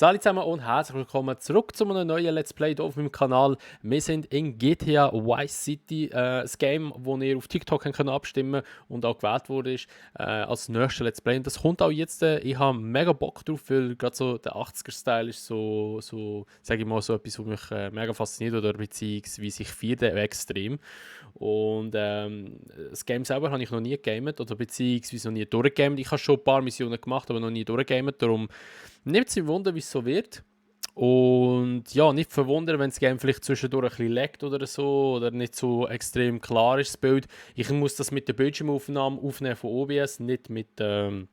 Hallo zusammen und herzlich willkommen zurück zu einem neuen Let's Play hier auf meinem Kanal. Wir sind in GTA Vice City, das Game, wo ihr auf TikTok abstimmen könnt und auch gewählt wurde, als nächstes Let's Play. Und das kommt auch jetzt. Ich habe mega Bock drauf, weil gerade so der 80er-Style ist so sage ich mal, so etwas, was mich mega fasziniert oder beziehungsweise ich feiere den extrem. Und das Game selber habe ich noch nie gegamet oder beziehungsweise noch nie durchgegamet. Ich habe schon ein paar Missionen gemacht, aber noch nie durchgegamet. Darum nimmt es mich Wunder, wie es so wird. Und ja, nicht verwundern, wenn das Game vielleicht zwischendurch ein bisschen laggt oder so oder nicht so extrem klar ist, das Bild. Ich muss das mit der Bildschirmaufnahme aufnehmen von OBS, nicht mit der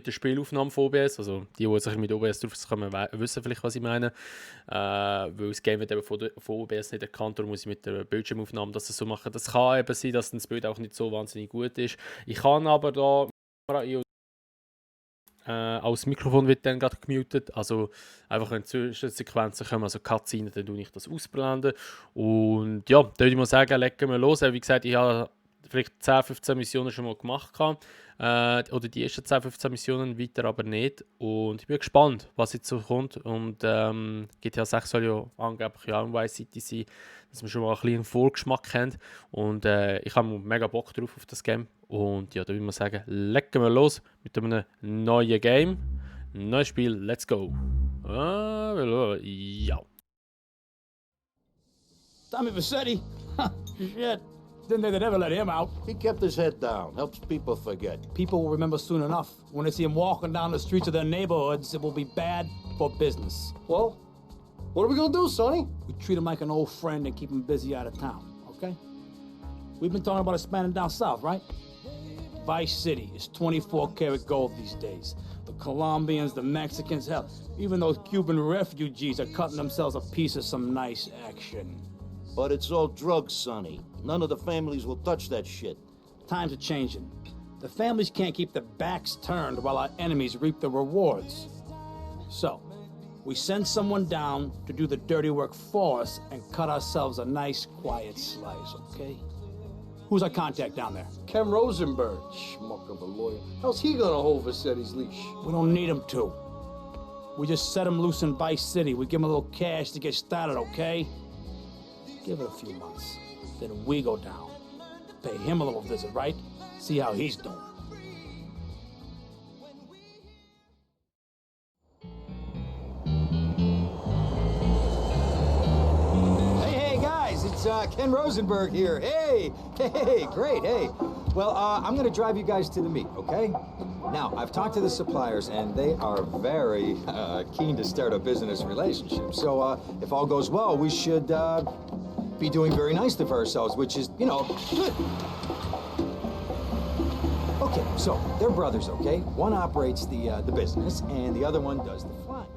Spielaufnahme von OBS. Also die sich mit OBS drauf sind, wissen vielleicht, was ich meine. Weil das Game wird eben von OBS nicht erkannt, darum muss ich mit der Bildschirmaufnahme das so machen. Das kann eben sein, dass das Bild auch nicht so wahnsinnig gut ist. Ich kann aber da als Mikrofon wird dann gerade gemutet, also einfach wenn Zwischensequenzen kommen, also Cutscenes, dann tue ich das ausblenden. Und ja, da würde ich mal sagen, legen wir los. Wie gesagt, ich habe vielleicht 10, 15 Missionen schon mal gemacht, oder die ersten 10, 15 Missionen, weiter aber nicht. Und ich bin gespannt, was jetzt so kommt. Und GTA 6 soll ja angeblich auch in Vice City sein, dass wir schon mal ein bisschen einen Vorgeschmack haben. Und ich habe mega Bock drauf auf das Game. Und ja, da würde ich mal sagen, legen wir los mit einem neuen Game. Neues Spiel, let's go. Ja. Tommy Vassetti? Shit. Didn't think they'd ever let him out. He kept his head down, helps people forget. People will remember soon enough. When they see him walking down the streets of their neighborhoods, it will be bad for business. Well, what are we gonna do, Sonny? We treat him like an old friend and keep him busy out of town, okay? We've been talking about expanding down south, right? Vice City is 24 karat gold these days. The Colombians, the Mexicans, hell, even those Cuban refugees are cutting themselves a piece of some nice action. But it's all drugs, Sonny. None of the families will touch that shit. Times are changing. The families can't keep their backs turned while our enemies reap the rewards. So, we send someone down to do the dirty work for us and cut ourselves a nice, quiet slice, okay? Who's our contact down there? Ken Rosenberg, schmuck of a lawyer. How's he gonna hold Vassetti's leash? We don't need him to. We just set him loose in Vice City. We give him a little cash to get started, okay? Give it a few months. Then we go down. Pay him a little visit, right? See how he's doing. Hey, guys, it's Ken Rosenberg here. Hey, great, hey. Well, I'm gonna drive you guys to the meet, okay? Now, I've talked to the suppliers, and they are very keen to start a business relationship. So, if all goes well, we should be doing very nicely for ourselves, which is, you know, good. Okay, so they're brothers, okay? One operates the business, and the other one does the flying.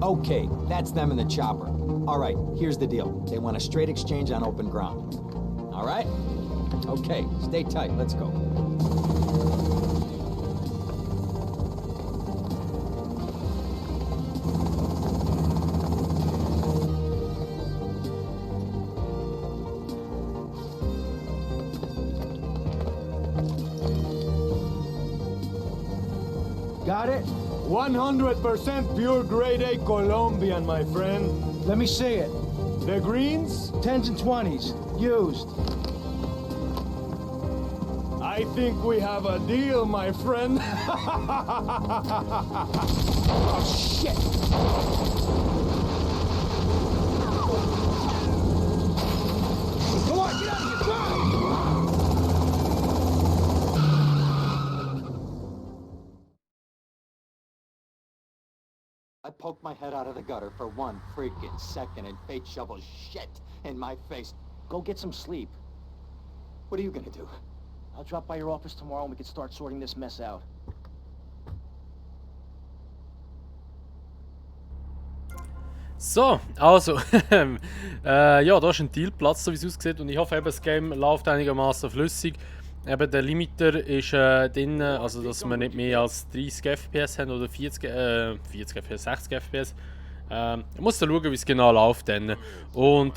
Okay, that's them in the chopper. All right, here's the deal. They want a straight exchange on open ground. All right? Okay, stay tight. Let's go. Got it? 100% pure grade A Colombian, my friend. Let me see it. The greens? 10s and 20s. Used. I think we have a deal, my friend. Oh, shit! Come on, get out of here, drive! I poked my head out of the gutter for one freaking second and fate shovels shit in my face. Go get some sleep. What are you gonna do? I'll drop by your office tomorrow and we can start sorting this mess out. So, also, ja, da ist ein Dealplatz, so wie es aussieht. Und ich hoffe, eben, das Game läuft einigermaßen flüssig. Eben, der Limiter ist drin, also dass wir nicht mehr als 30 FPS haben oder 40 FPS, 60 FPS. Ich muss da schauen, wie es genau läuft dann. Und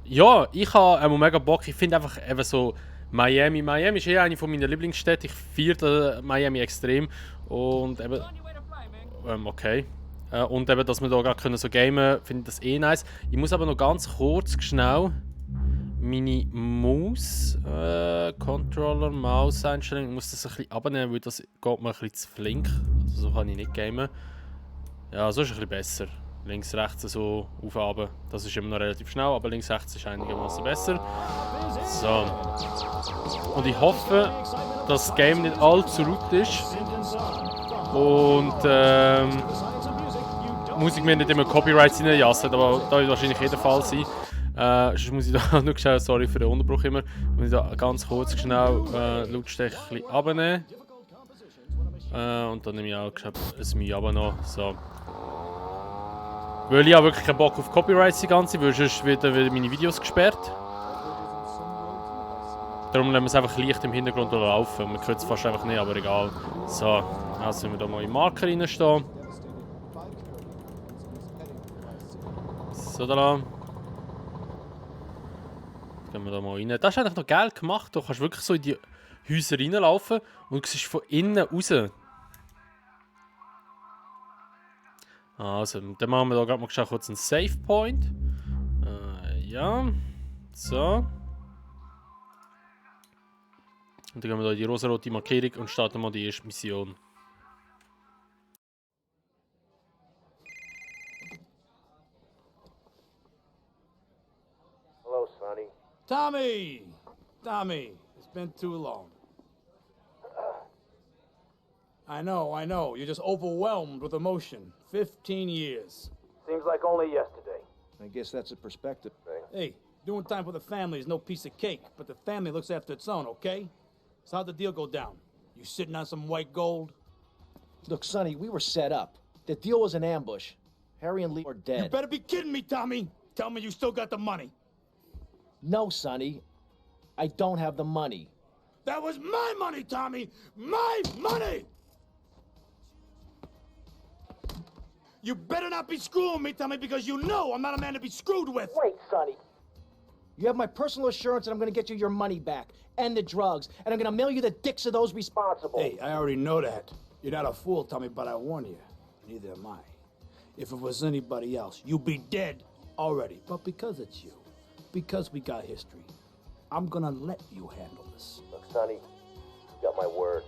Ja, ich habe mega Bock. Ich finde einfach eben so Miami. Miami ist eine von meinen Lieblingsstädten. Ich feiere Miami extrem. Und eben... okay. Und eben, dass wir da gerade so gamen können, finde ich das eh nice. Ich muss aber noch ganz kurz, schnell meine Maus, Controller, Maus-Einstellung, ich muss das ein bisschen abnehmen, weil das geht mir ein bisschen zu flink. Also so kann ich nicht gamen. Ja, so ist ein bisschen besser. Links, rechts, so auf, runter. Das ist immer noch relativ schnell, aber links, rechts ist einigermaßen besser. So. Und ich hoffe, dass das Game nicht allzu laut ist. Und muss ich mir nicht immer Copyrights reinjassen, aber da wird wahrscheinlich jeder Fall sein. Sonst muss ich da nur schnell, sorry für den Unterbruch immer, muss ich da ganz kurz schnell Lautstärke ein bisschen runternehmen. Und dann nehme ich auch ein Mühe runter noch. So. Weil ich habe wirklich keinen Bock auf Copyrights die ganze Zeit, weil sonst werden meine Videos gesperrt. Darum lassen wir es einfach leicht im Hintergrund laufen. Man hört es fast einfach nicht, aber egal. So, jetzt sind wir da mal im Marker reinstehen. So, da. Jetzt gehen wir da mal rein. Das ist eigentlich noch geil gemacht. Du kannst wirklich so in die Häuser reinlaufen und du siehst von innen raus. Also, dann machen wir da gerade mal kurz einen Save Point. Ja. So. Und dann gehen wir da in die rosarote Markierung und starten mal die erste Mission. Hello, Sonny. Tommy, it's been too long. I know, you're just overwhelmed with emotion. 15 years. Seems like only yesterday. I guess that's a perspective thing. Hey, doing time for the family is no piece of cake, but the family looks after its own, okay? So how'd the deal go down? You sitting on some white gold? Look, Sonny, we were set up. The deal was an ambush. Harry and Lee are dead. You better be kidding me, Tommy! Tell me you still got the money. No, Sonny. I don't have the money. That was my money, Tommy! My money! You better not be screwing me, Tommy, because you know I'm not a man to be screwed with! Wait, Sonny. You have my personal assurance that I'm gonna get you your money back. And the drugs. And I'm gonna mail you the dicks of those responsible. Hey, I already know that. You're not a fool, Tommy, but I warn you. Neither am I. If it was anybody else, you'd be dead already. But because it's you, because we got history, I'm gonna let you handle this. Look, Sonny, you got my word.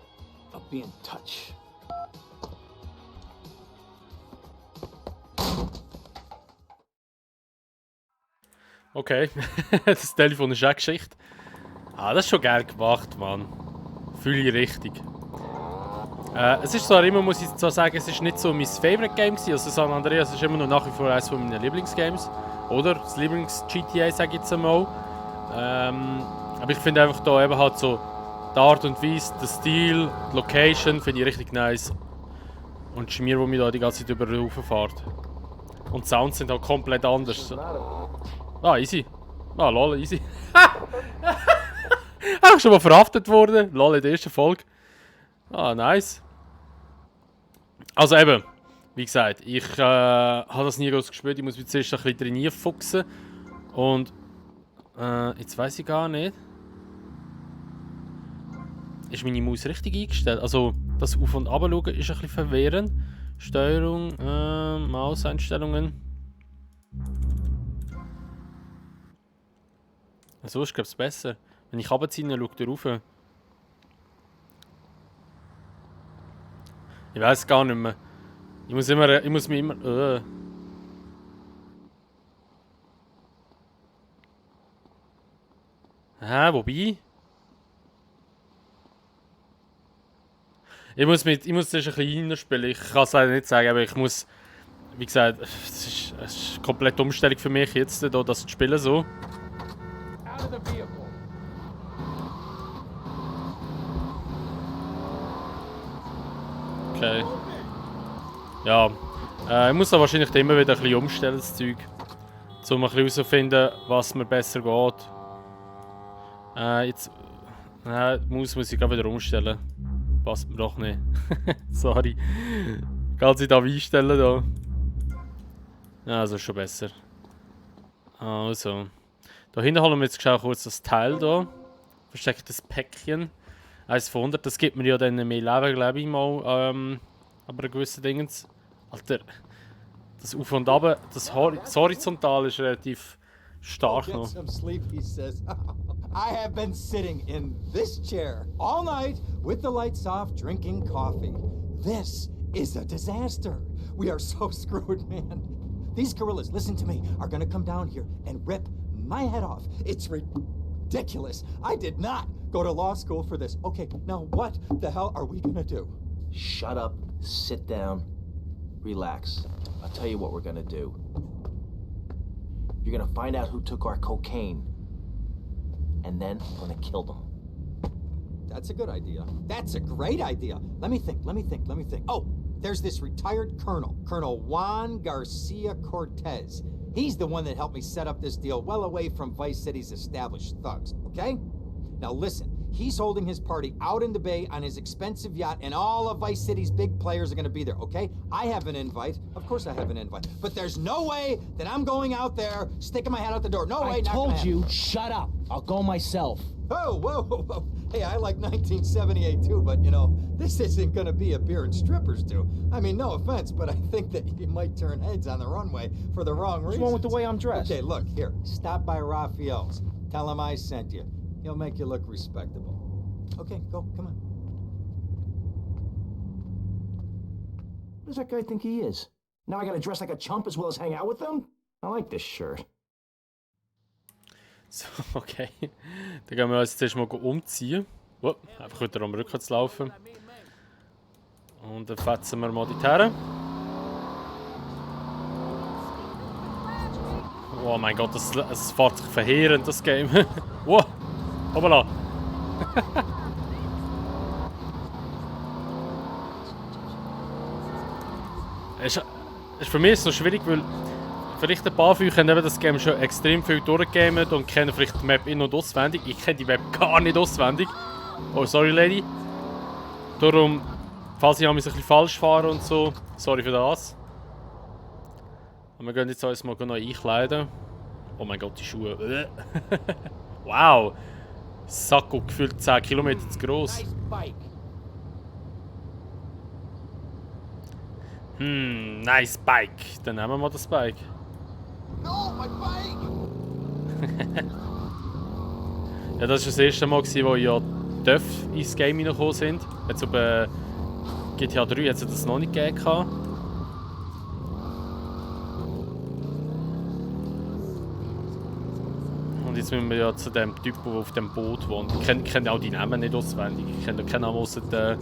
I'll be in touch. Okay, das Telefon ist auch Geschichte. Ah, das ist schon geil gemacht, Mann. Fühle ich richtig. Es ist zwar immer, muss ich zwar sagen, es ist nicht so mein Favorite Game gewesen. Also San Andreas ist immer noch nach wie vor eines von meinen Lieblingsgames. Oder das Lieblings-GTA, sage ich jetzt einmal. Aber ich finde einfach da eben halt so die Art und Weise, der Stil, die Location finde ich richtig nice. Und die Schmier, die mich da die ganze Zeit über den Haufen fährt. Und die Sounds sind halt komplett anders. Ah, easy. Ah, lol, easy. Auch schon mal verhaftet worden. Lol, in der ersten Folge. Ah, nice. Also eben, wie gesagt, ich habe das nie groß gespielt. Ich muss mich zuerst ein bisschen trainieren fuchsen. Und jetzt weiß ich gar nicht. Ist meine Maus richtig eingestellt? Also, das Auf- und Abschauen ist ein bisschen verwirrend. Steuerung, Mauseinstellungen. So ist, glaube ich, besser. Wenn ich runterziehe, dann schaut er rauf. Ich weiß gar nicht mehr. Ich muss mir immer. Wobei? Ich muss zuerst ein bisschen hineinspielen. Ich kann es leider nicht sagen, aber ich muss. Wie gesagt, es ist eine komplette Umstellung für mich jetzt, hier, das zu spielen so. Okay. Ja. Ich muss da wahrscheinlich immer wieder ein bisschen umstellen, das Zeug. Um ein bisschen herauszufinden, was mir besser geht. Jetzt. Die Maus muss ich gerade wieder umstellen. Passt mir doch nicht. Sorry. Kann sie da einstellen da? Ja, das ist schon besser. Also. Da hinten holen wir jetzt schnell kurz das Teil hier. Verstecktes Päckchen. 1 von 100. Das gibt mir ja dann mehr Leben, glaube ich mal. Aber ein gewisser Dingens. Alter, das Auf und Ab, das Horizontal ist relativ stark Get noch. some sleep, he says. I have been sitting in this chair all night with the lights off, drinking coffee. This is a disaster. We are so screwed, man. These gorillas, listen to me, are gonna come down here and rip my head off. It's ridiculous. I did not go to law school for this. Okay, now what the hell are we gonna do? Shut up, sit down, relax. I'll tell you what we're gonna do. You're gonna find out who took our cocaine, and then we're gonna kill them. That's a good idea. That's a great idea. Let me think. Oh, there's this retired colonel, Colonel Juan Garcia Cortez. He's the one that helped me set up this deal well away from Vice City's established thugs, okay? Now listen, he's holding his party out in the bay on his expensive yacht, and all of Vice City's big players are gonna be there, okay? I have an invite. Of course I have an invite. But there's no way that I'm going out there, sticking my head out the door. No way, I not told gonna you, happen. shut up. I'll go myself. Oh, whoa. Hey, I like 1978 too, but you know, this isn't gonna be a beer and strippers do. I mean, no offense, but I think that you might turn heads on the runway for the wrong reasons. What's wrong with the way I'm dressed? Okay, look, here, stop by Raphael's. Tell him I sent you. He'll make you look respectable. Okay, go, come on. What does that guy think he is? Now I gotta dress like a chump as well as hang out with them? I like this shirt. So, okay. Dann gehen wir uns jetzt mal umziehen. Oh, einfach wieder am Rücken zu laufen. Und dann fetzen wir mal die Herren. Oh mein Gott, es fährt sich verheerend, das Game. Wow, hoppala. Ist für mich noch schwierig, weil vielleicht ein paar von euch haben eben das Game schon extrem viel durchgegamet und kennen vielleicht die Map in- und auswendig. Ich kenne die Map gar nicht auswendig. Oh, sorry, Lady. Darum, falls ich ein bisschen falsch fahre und so, sorry für das. Und wir gehen jetzt uns mal noch einkleiden. Oh mein Gott, die Schuhe. Wow! Sacco, gefühlt 10 Kilometer zu gross. Nice bike. Nice Bike. Dann nehmen wir mal das Bike. No, my bike! Ja, das war das erste Mal, wo ja Döff ins Game reingekommen sind. Jetzt bei GTA 3 hat es das noch nicht gegeben. Und jetzt müssen wir ja zu dem Typ, der auf dem Boot wohnt. Ich kenne auch die Namen nicht auswendig. Ich kenne keinen Namen außer der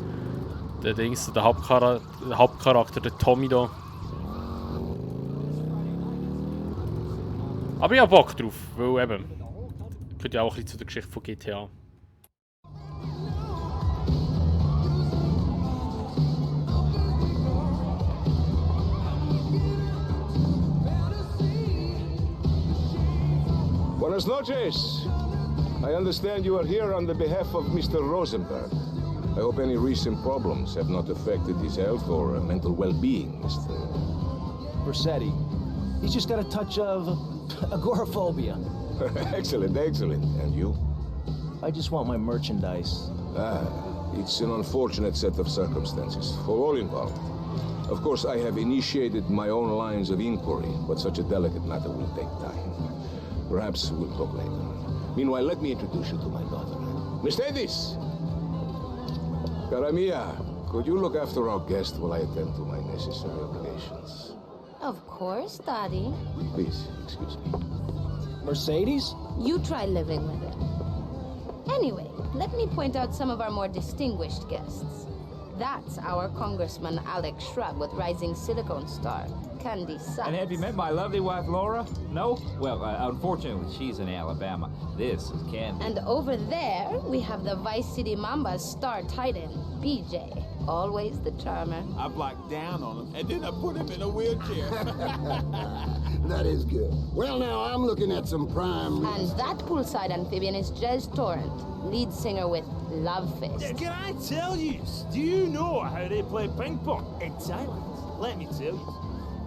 Hauptcharakter, der Tommy da. Aber ich habe Bock drauf, weil eben, gehört ja auch ein bisschen zu der Geschichte von GTA. Buenas noches. I understand you are here on the behalf of Mr. Rosenberg. I hope any recent problems have not affected his health or mental well-being, Mr. Versetti. He's just got a touch of agoraphobia. Excellent. And you? I just want my merchandise. It's an unfortunate set of circumstances for all involved. Of course, I have initiated my own lines of inquiry, but such a delicate matter will take time. Perhaps we'll talk later. Meanwhile, let me introduce you to my daughter. Mercedes! Cara mia, could you look after our guest while I attend to my necessary obligations? Of course, Daddy. Please, excuse me. Mercedes? You try living with it. Anyway, let me point out some of our more distinguished guests. That's our Congressman Alex Shrub with Rising Silicon Star, Candy Sachs. And have you met my lovely wife, Laura? No? Well, unfortunately, she's in Alabama. This is Candy. And over there, we have the Vice City Mamba's star titan, BJ. Always the charmer. I blocked down on him, and then I put him in a wheelchair. That is good. Well, now, I'm looking at some prime... And that poolside amphibian is Jez Torrent, lead singer with Love Fist. Can I tell you, do you know how they play ping pong in Thailand? Let me tell you,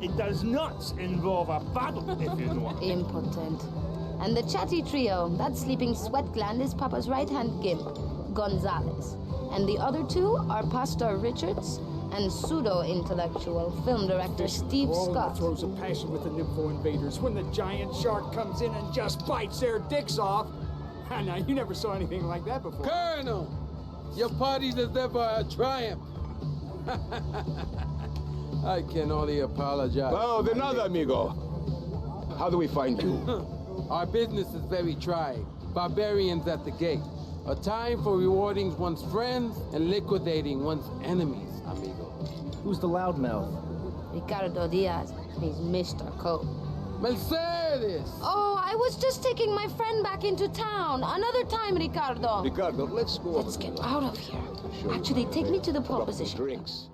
it does not involve a paddle, if you know what I mean. Impotent. And the chatty trio, that sleeping sweat gland is Papa's right-hand gimp, Gonzalez. And the other two are Pastor Richards and pseudo-intellectual film director Steve Scott. Throws a passion with the Nympho invaders when the giant shark comes in and just bites their dicks off. Now, you never saw anything like that before. Colonel, your party is ever a triumph. I can only apologize. Oh, de nada, amigo. How do we find you? Our business is very trying. Barbarians at the gate. A time for rewarding one's friends and liquidating one's enemies, amigo. Who's the loudmouth? Ricardo Diaz. He's Mr. Cope. Mercedes! Oh, I was just taking my friend back into town. Another time, Ricardo. Ricardo, let's go. Let's get out of here. Actually, take me to the pole position. Drinks.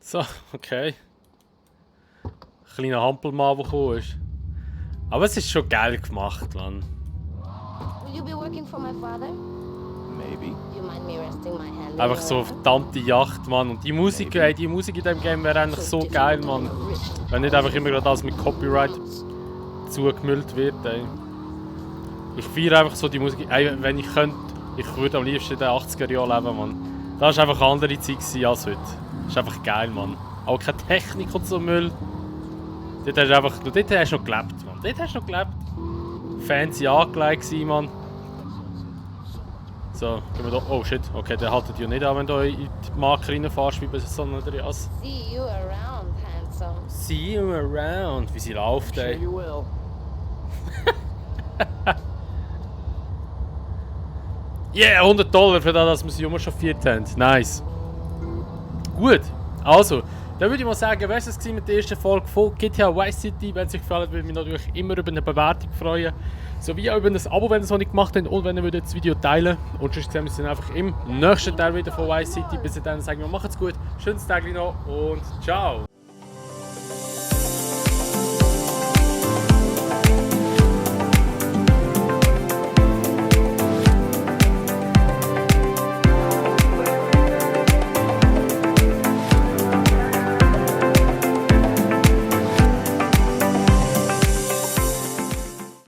So, okay. Kleiner Hampelmann, der gekommen ist. Aber es ist schon geil gemacht, Mann. Will you be working for my father? Maybe. You mind me resting my hand? Einfach so verdammte Yacht, Mann. Und die Musik, die Musik in diesem Game wäre eigentlich so geil, Mann. Wenn nicht einfach immer gerade alles mit Copyright zugemüllt wird, ey. Ich feiere einfach so die Musik. Ey, wenn ich könnte, ich würde am liebsten in den 80er Jahren leben, Mann. Das war einfach eine andere Zeit als heute. Das ist einfach geil, Mann. Auch keine Technik und so Müll. Dort hast du noch gelebt, Mann. Dort hast du noch gelebt. Fancy angelegt gewesen, Mann. So, gehen wir da. Oh shit, okay, der haltet ja nicht an, wenn du in die Marke reinfährst, wie bei San Andreas. See you around, handsome. See you around. Wie sie läuft, ey. Sure you will. Yeah, $100 für das, dass wir sie immer chauffiert haben. Nice. Gut, also, dann würde ich mal sagen, wäre es mit der ersten Folge von GTA Vice City. Wenn es euch gefallen hat, würde ich mich natürlich immer über eine Bewertung freuen. Sowie auch über ein Abo, wenn ihr es noch nicht gemacht habt und wenn ihr das Video teilen würdet. Und sonst sehen wir uns dann einfach im nächsten Teil wieder von Vice City. Bis dann sagen wir, macht's gut, schönes Tag noch und ciao.